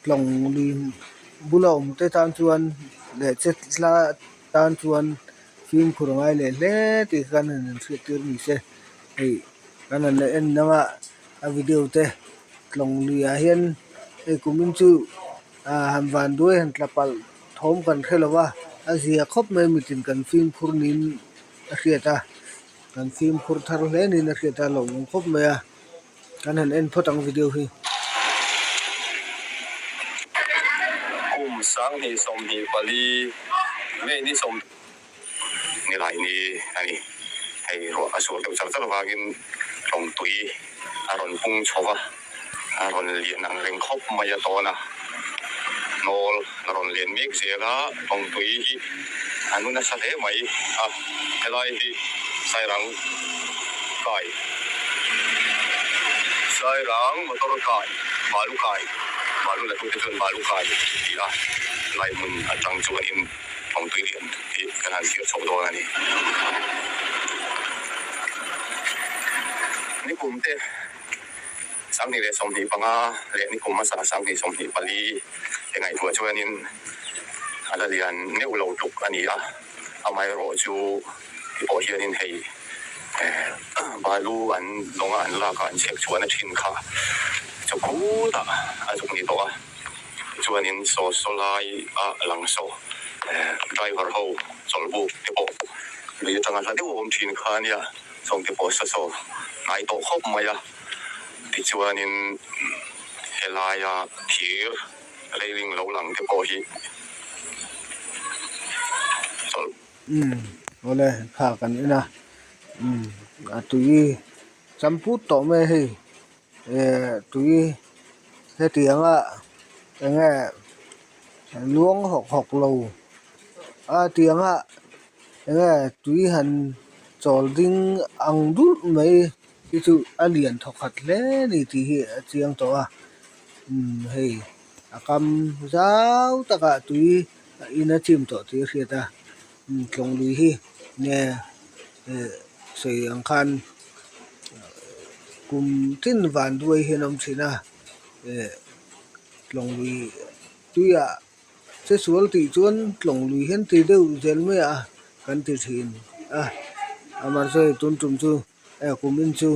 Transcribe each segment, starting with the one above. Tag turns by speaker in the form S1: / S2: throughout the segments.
S1: Tlawng lui bula awm te tan chuan leh che tla tan chuan fimkhur a ngai leh hle tih khan han inhriat tir ni se hei kan han la en dang a a video te tlawng luiah hian hei kumin chu ah han van duai han tla palh thawm kan hre lo va a zia khawp mai mitin kan fimkhur niin a hriat a kan fimkhur thar hle niin a hriat a a lawmawm khawp mai a. Kan han en phawt ang video hi.
S2: Kum 2024 May ni sawm nilai ni a ni. Hei ruah a sual deuh char char avangin tlawng tui a rawn pung chho va, a rawn lian ang reng khawp mai a tawn a, hnawl a rawn lian mek zel a, tlawng tui hi a nu nasa hle mai a, helai hi Sairang kai Sairang motor kai balu kai balu la tute chuan balu kai tih a lai hmun atang chuanin Thawngtui lian hi kan han thlir chho dawn a ni. Nikum te 2025 leh nikum hmasa 2024 te ngaihtuah chuanin a la lian neuh lo tluk a ni a, amaherawh chu ti pawh hianin hei balu an lawnga an lak a an chhek chhuahna thin kha chu khutah a zuk ni tawh a. Tichuanin saw saw lai a lang saw driver ho chawlhbuk te pawh lui atanga hla deuh a awm thin kha ania chawng te pawh sa saw hnai tawh khawp mai a. Tichuanin helaia thir railing lo lang te pawh hi chawlh.
S1: Umm awle kha kan en a umm a tui champut tawh mai a hei. Eh tui hetianga enge luang hawk hawk lo a tianga enge tui han chawl ding ang dulh mai hi chu a lian thaw khat hle a ni tih hi a chiang tawh a umm hei a kam zau takah tui in a chim tawh tih a hriat a umm tlawng lui hi nge eh sawi ang khan kum tin van duai hian a awm thin a eh tlawng lui tuiah che sual tih chuan tlawng lui hian ti deuh zel mai a kan ti thin a amaherawhchu hei tun tum chu eh kum in chu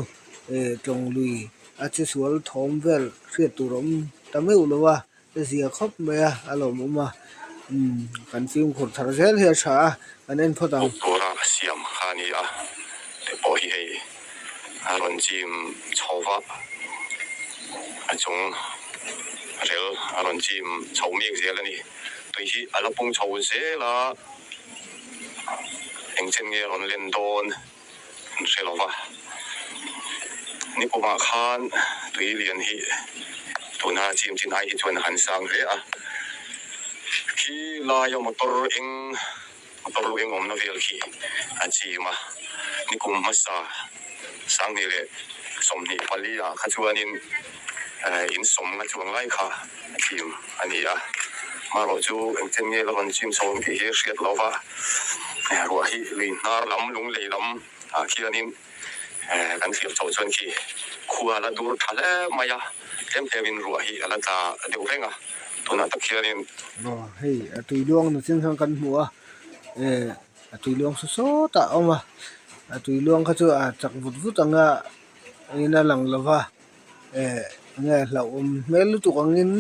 S1: eh tlawng lui a che sual thawm vel hriat tur a awm ta meuh lo a. A zia khawp mai a, a lawmawm a, umm kan fimkhur thar zel hi a tha a, kan en phawt ang.
S2: Buk tura a siam kha a ni a, te pawh hi hei a rawn chim chho va, a chung rel a rawn chim chho mek zel a ni. Tui hi a la pung chho zel a, engchen nge a rawn len dawn? An hre lo va, nikumah khan tui lian hi tuna chim chin ai hi chuan a han sang hle a, khi laia motor eng motor lu eng awmna vel khi a chim a, nikum hmasa 2024 ah kha chuanin in sawmna chuang lai kha a chim a ni a, marawh chu engchen nge la rawn chim chho ang tih hi a hriat lo va, ruah hi lui hnar lam lunglei lam ah khianin kan thlir chhoh chuan khi khua a la dur tha hle mai a, tlem tlemin ruah hi a la tla deuh reng a, tunah tak khianin.
S1: Aw hei a tui luang na chiang hian kan hmu a, eh a tui luang saw sawtah a awm a, a tui luang kha chu a chak vut vut ang a in a lang lo va. Eh enge hlauhawm hmel lutuk angin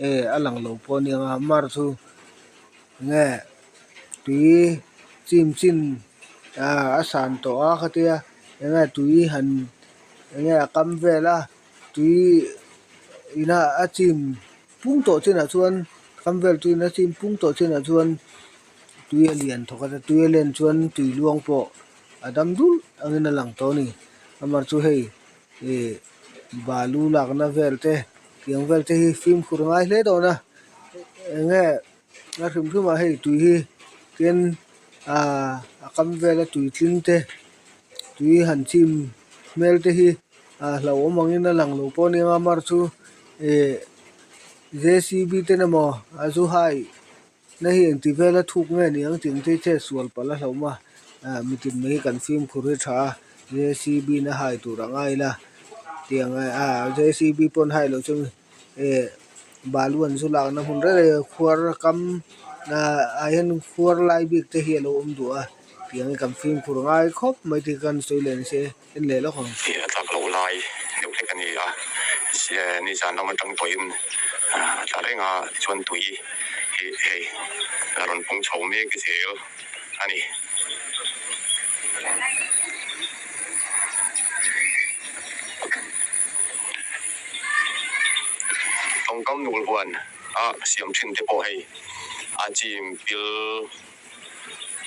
S1: eh a lang lo pawh a nia mar chu enge tui chim chin ah a san tawh a khatia enge tui han enge a kam vel a tui ina a chim pung tawh chinah chuan kam vel tuiin a chim pung tawh chinah chuan tui a lian thawk a tui a len chuan tui luang pawh a dam dul angin a lang tawh a ni amah chu hei. Ih balu lakna vel te tiang vel te hi fimkhur a ngai hle dawn a enge a hrim hrim ah hei tui hi tin ahh a kam vela tui tling te tui han chim hmel te hi ah hlauhawm angin a lang lo pawh a nia nga mar chu ih J C B ten emaw a zu hai. Na hi engti vela thuk nge ni ang tih ang te hi chet sual palh a hlauhma ah mitin mai hi kan fimkhur hi tha a J C B na hai tur a ngai ila tiang ah J C B pawn hai loh chuan eh. Balu an zu lakna hmun reng reng a khuar kam ah hian khuar lai bik te hi a lo awm duh a tiang hi kan fimkhur ngai khawp mai tih kan sawi leh nise en leh lawk ang.
S2: Tih a tlak loh lai deuh hlek a ni a, nizan lam atang tawhin a tla reng a tichuan tui hi hei a rawn pung chho mek zel a ni. Tawngkam nul huan a siam thin te pawh hei a chim pil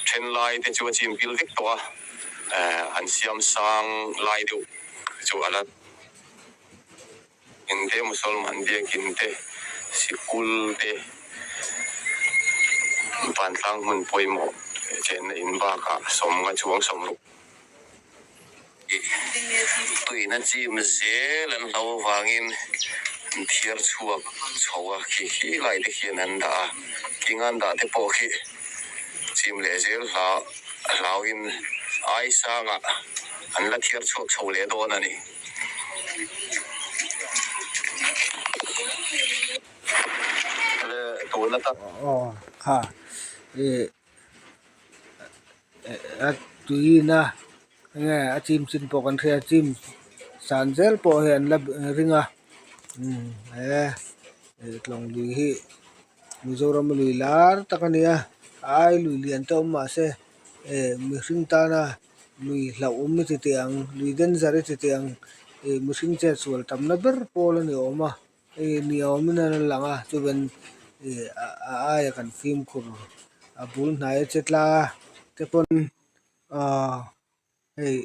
S2: then lai te chu a chim pil vek tawh a, an siam sang lai deuh chu a la in te Musalman biakin te sikul te vantlang hmun pawimawh chenna in bakah sawmnga chuang sawmruk. Tuina chim zel an hlo avangin an thiar chhuak chho a, khi khi lai te khian an dah a, king an dah te pawh khi chim leh zel hla hlauhin ai sangah an la thiar chhuak chho leh dawn a ni.
S1: Aw kha ih a tuiin a enge a chim chin pawh kan hria a chim san zel pawh hi an la ring a umm he tlawng lui hi Mizoram a lui lar tak a ni a a ai lui lian te awm mahse eh mihring tana lui hlauhawm i ti teh ang lui danger i ti teh ang ih mihring chet sual tamna ber pawl a ni awm a. Hei mi a awmin a lang a chuan ih a aia kan fimkhur a bul hnai a che tla te pawn ahh hei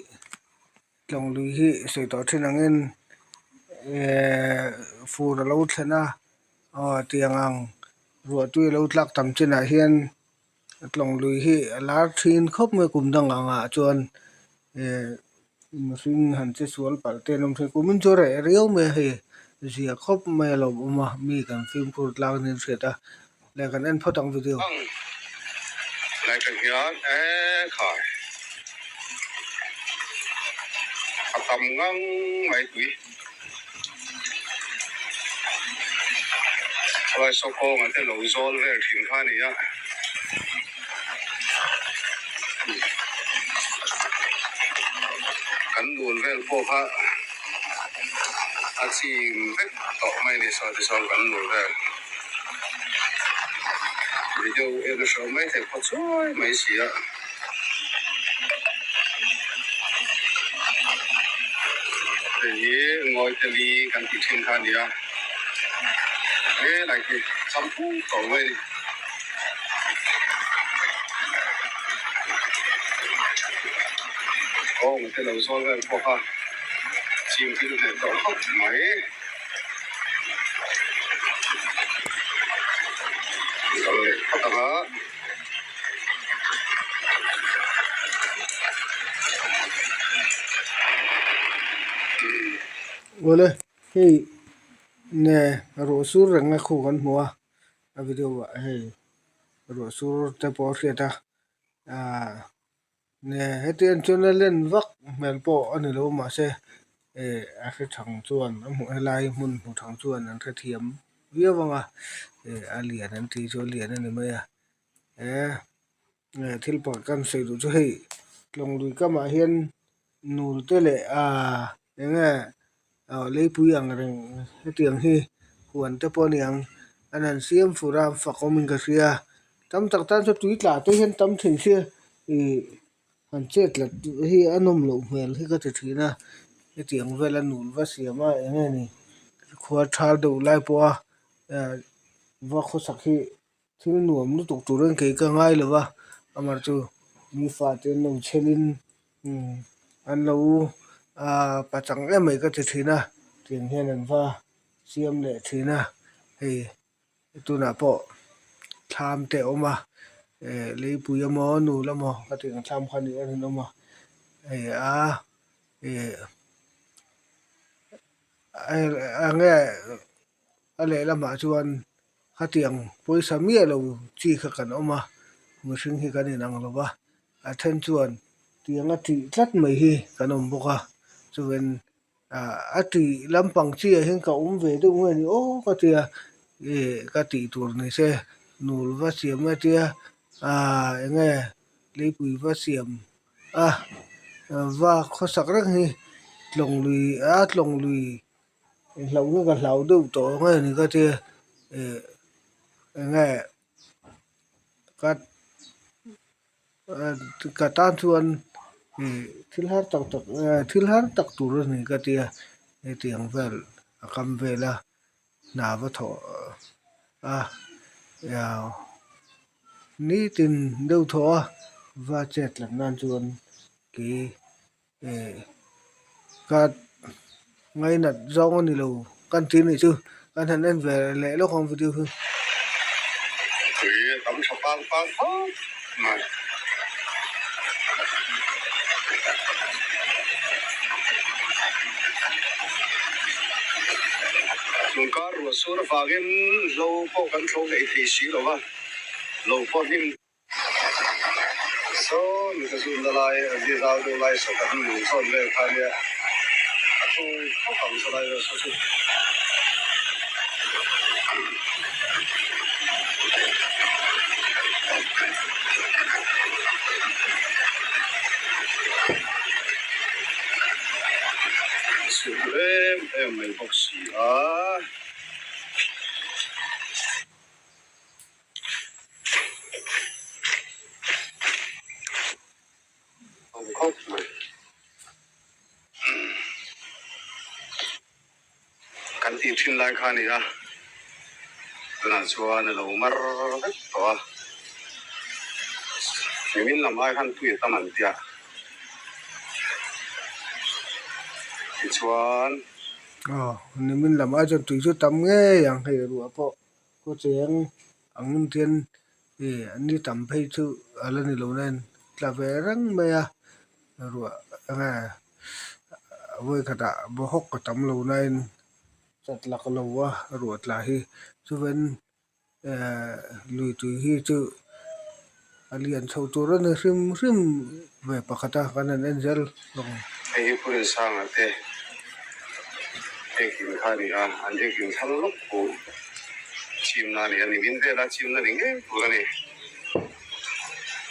S1: tlawng lui hi sawi tawh thin angin ehh fur a lo thlen a aw tiang ang ruahtui a lo tlak tam chinah hian tlawng lui hi a lar thin khawp mai kum dang angah chuan ehh mihring han che sual palh te an awm thin kumin chu a reh riau mai a hei zia khawp mai a lo awm a mi kan fimkhur tlang nen hriat a leh kan en phawt ang video.
S2: Khawi saw kawnga te lo zawl vel thin kha a ni a. Kan dul vel pawh kha a chim vek tawh mai a ni saw tichuan kan dul vel video en a hre mai thei pawh chuai mai si a. Hei hi ngawi te li kan tih thin kha a ni a, helai hi cham phung tawh mai a ni. Kawng te lo zawl vel pawh kha chim thil hneh tawh khawp mai. Kal leh phawt ang a.
S1: Awle hei nge ruah sur reng a khu kan hmu a a video ah hei ruah sur te pawh a hriat a ahh nge heti en chuan a len vak hmel pawh a ni lo mahse eh a hre thang chuan a hmuh helai hmun hmu thang chuan an hrethiam viau ang a eh a lian an tih chu a lian a ni mai a. He thil pakhat kan sawi duh chu hei tlawng lui kamah hian nul te leh ahh eng nge aw leipui ang reng hetiang hi huan te pawh a ni ang an han siam fur a fak awmin ka hria tam tak tan chuan tui tla te hian tam thin sia ih han chet tlat hi a nawm loh hmel hi ka ti thin a hetiang vela nul va siam a eng nge ni khua thal deuh lai pawha va khawsak hi. Thil nuam lutuk turin kei ka ngai lo va, amah chu mi fate an lo chhelin an lo ahh pachang em mai ka ti thin a, tiang hian an va siam leh thin a, hei tunah pawh thlam te a awm a, eh leipui emaw nul emaw ka tih ang thlam kha a nih a rinawm a, hei a eh eng nge a lehlamah chuan. Khatiang pawisa miah lo chi kha kan awm a, mihring hi kan inang lo va, a then chuan tiang a tih tlat mai hi kan awm bawk a, chuan ah a tih lampang chi ah hian ka awm ve deuh nge ni aw ka ti a. Ih ka tih tur ni se nul va siam a tia ah eng nge leipui va siam a va khawsak reng hi tlawng lui a tlawng lui hlauh hi ka hlau deuh tawh ang e ni ka tia ih eng nge ka ka tan chuan ih thil har tak tak thil har tak tur a ni ka tia hetiang vel a kam vel a. Hna va thawh a nitin deuh thawh a va chet lam nan chuan kei eh ka ngainat zawng a ni lo kan tih anih chu kan han en ve leh lawk ang video hi.
S2: Tui a tam tha pang pang khawp mai. Tlunkar ruah sur avangin hlo pawh kan thlo hlei thei si lo va, lo pawh hnim sawn ka zunna lai a zi zau deuh lai saw kan lung zawn vel kha nia a thawi khawp ang saw lai vel saw chu. Suh em em mai bawk si a. Awm khawp mai. Kan tih thin lai kha a ni a, tunah chuan a lo mar vek tawh a, nimin lam ai khan tui a tam an tia, tichuan.
S1: Aw, nimin lam ai chuan tui chu tam ngei ang hei ruah pawh khawcheng ang hian ih ni tam phei chu a la ni lo nen tla ve reng mai a ruah enge vawikhatah bawhawk a tam lo nain chat lak lo a ruah tla hi chuan ehh lui tui hi chu a lian chho tur a ni hrim hrim ve pakhat a kan han en zel bawk ang.
S2: Hei hi Purinsanga te ekin kha a ni a, an ekin thlang lawk pawh chimna a ni a, nimin vela chimna ni ngei tur a ni.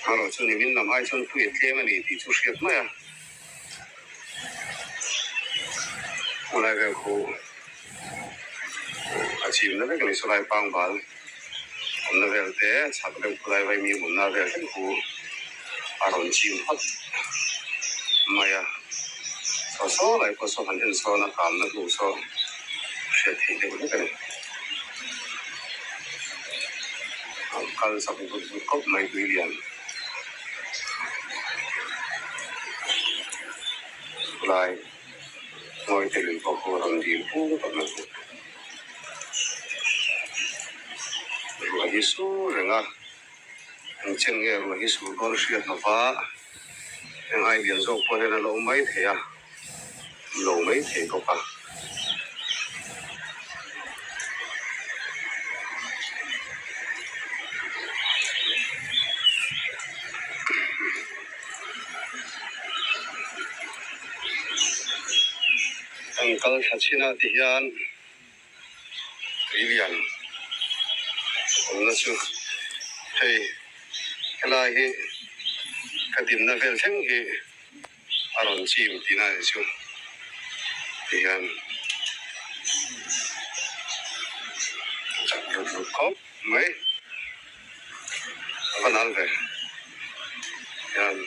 S2: Erawh chu nimin lam ai chuan tui a tlem a ni tih chu hriat mai a, khawlai vel khu a chimna vek a ni, sawlai pangbal awmna vel te chhak deuh khawlai vaimi awmna vel te khu a rawn chim phawt mai a, saw saw lai pawh saw han en sawn a kamna hnu saw hriat theih deuh vek a ni. Kal chak vut vut khawp mai tui lian. Lai ngawi te lui pawh khu a rawn dil pung tawh mai. Ruah hi sur reng a, eng chen nge ruah hi sur dawn hriat lova eng ai lian zawk pawh hian a lo awm mai thei a. Lo mai thei bawk a. Kan kal thla chin a ti hian tui lian awmna chu hei helai hi ka dinna vel thleng hi. A rawn chim tihna a ni chu ti hian chak rut rut khawp mai a va nal ve hian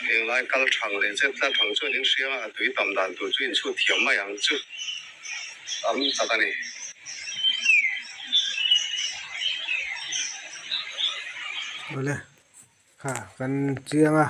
S2: henglai kal thang leh chet tlat thang chuan in hria a tui tam dan tur chu inchhut thiam mai ang chu tam tak a ni.
S1: Awle. Kha kan chiang a.